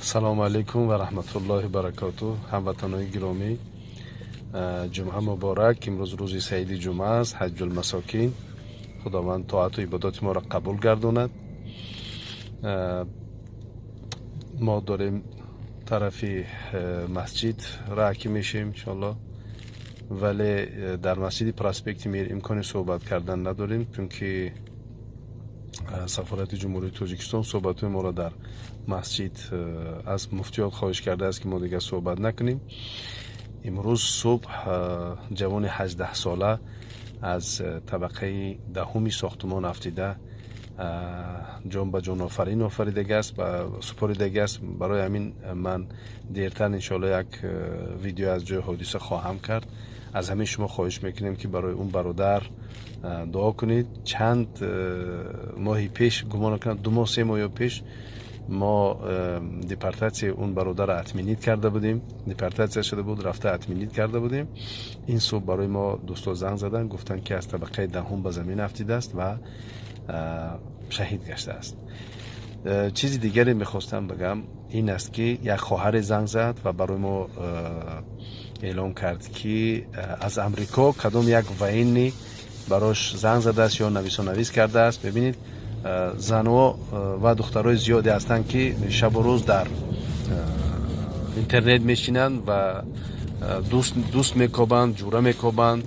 Салому алайкум ва раҳматуллоҳи баракоту, ҳамватанои гиромӣ, ҷумъа муборак. Имрӯз рӯзи саиди ҷумъа аст, ҳаҷҷулмасокин. Худованд тоату ибодоти моро қабул гардонад. Мо дорем тарафи масҷид раҳ мешем, иншоалло, вале дар масҷиди проспекти Мир имкони суҳбат кардан надорем, чунки сафорати Ҷумҳурии Тоҷикистон суҳбатҳои моро дар масҷид аз муфтиёт хоҳиш кардааст, ки мо дигар суҳбат накунем. Имрӯз субҳ ҷавони 18-сола аз табақаи 10-уми сохтумон афтида, ҷон ба ҷонофарин офаридагиаст ва супоридагиаст. Барои ҳамин ман дертар, иншоалло, як видео аз ҷои ҳодиса хоҳам кард. Аз ҳамин шумо хоҳиш мекунем, ки барои он бародар дуо кунед. Чанд моҳи пеш, гумон кунам, 2 моҳ, 3 моҳ ё пеш, мо депортатсияи он бародарро отменить карда будем. Депортатсия шуда буд, рафта отменить карда будем. Ин субҳ барои мо дӯсто занг заданд, гуфтанд, ки аз табақаи 10-ум ба замин афтидааст ва шаҳид гаштааст. Чизи дигаре мехостам бигам, ин аст, ки як хоҳаре занг зад ва барои мо эълон кард, ки аз Амрико кадом як военный барош занг задааст ё нависонавис кардааст. Бибинед, занҳо ва духтарои зиёде ҳастанд, ки шабу рӯз дар интернет мешинанд ва дӯст мекобанд, ҷура мекобанд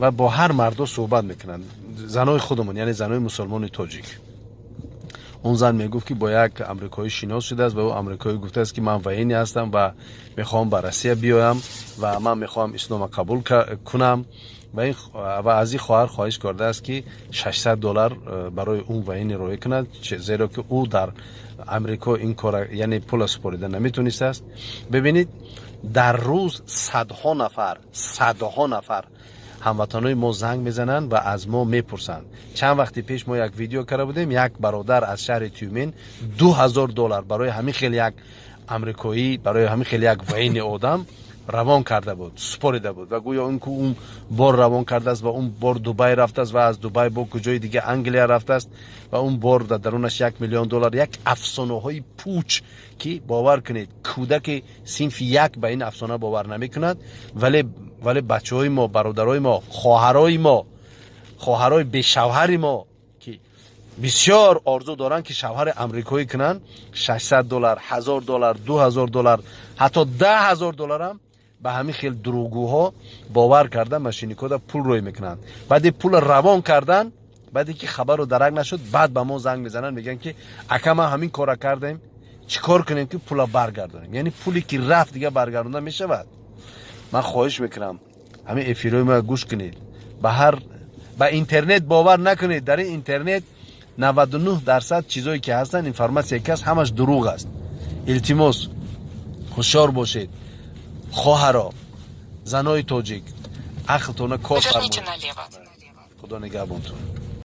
ва бо ҳар мардо суҳбат мекунанд. Занои худамон, яъне занои мусулмони тоҷик. Он зан мегуфт, ки бо як амрикоӣ шинос шудааст ва ӯ амрикоӣ гуфтааст, ки ман военный ҳастам ва мехоҳам ба Россия биёям ва ман мехоҳам ислома қабул кунам. Ва аз ин хоҳар хоҳиш кардааст, ки 600 доллар барои он военный роҳӣ кунад, зеро ки ӯ дар Амрико ин кора, яъне пула супорида наметонистааст. Бибинед, дар рӯз садҳо нафар, садҳо нафар ҳамватанои мо занг мезананд ва аз мо мепурсанд. Чанд вақти пеш мо як видео карда будем: як бародар аз шаҳри Тюмен 2000 доллар барои ҳамин хел як амрикоӣ, барои ҳамин хел як военный одам равон карда буд, супорида буд. Ва гӯё он ки он бор равон кардааст ва он бор Дубай рафтааст ва аз Дубай бо куҷои дига, Англия рафтааст ва он бор дар дарунаш 1 миллион доллар. Як афсонаҳои пуч, ки бовар кунед, кӯдаки синфи як ба ин афсона бовар намекунад. Вале бачаҳои мо, бародарои мо, хоҳарои мо, хоҳарои бешавҳари мо, ки бисёр орзу доранд, ки шавҳари амрикоӣ кунанд, 600 доллар, 1000 доллар, 2000 доллар, ҳатто 10 000 долларам ба ҳамин хел дурӯғгӯҳо бовар карда, мошенник ода пул рӯй мекунанд. Баъди пула равон кардан, баъде ки хабару дарак нашуд, баъд ба мо занг мезананд, мегӯянд, ки ака, ман ҳамин кора кардем, чӣ кор кунем, ки пула баргардонем? Яъне пуле ки рафт, дига баргардонда мешавад? Ман хоҳиш мекунам, ҳамин эфирҳои мо гӯш кунед, ба ҳар ба интернет бовар накунед. Дар ин интернет 99% чизое ки ҳастанд, информатсия ки ҳаст, ҳамаш дурӯғ аст. Илтимос, ҳушёр бошед. Хоҳаро, занои тоҷик, ақлтона кор фармоед. Худо нигаҳбонтон.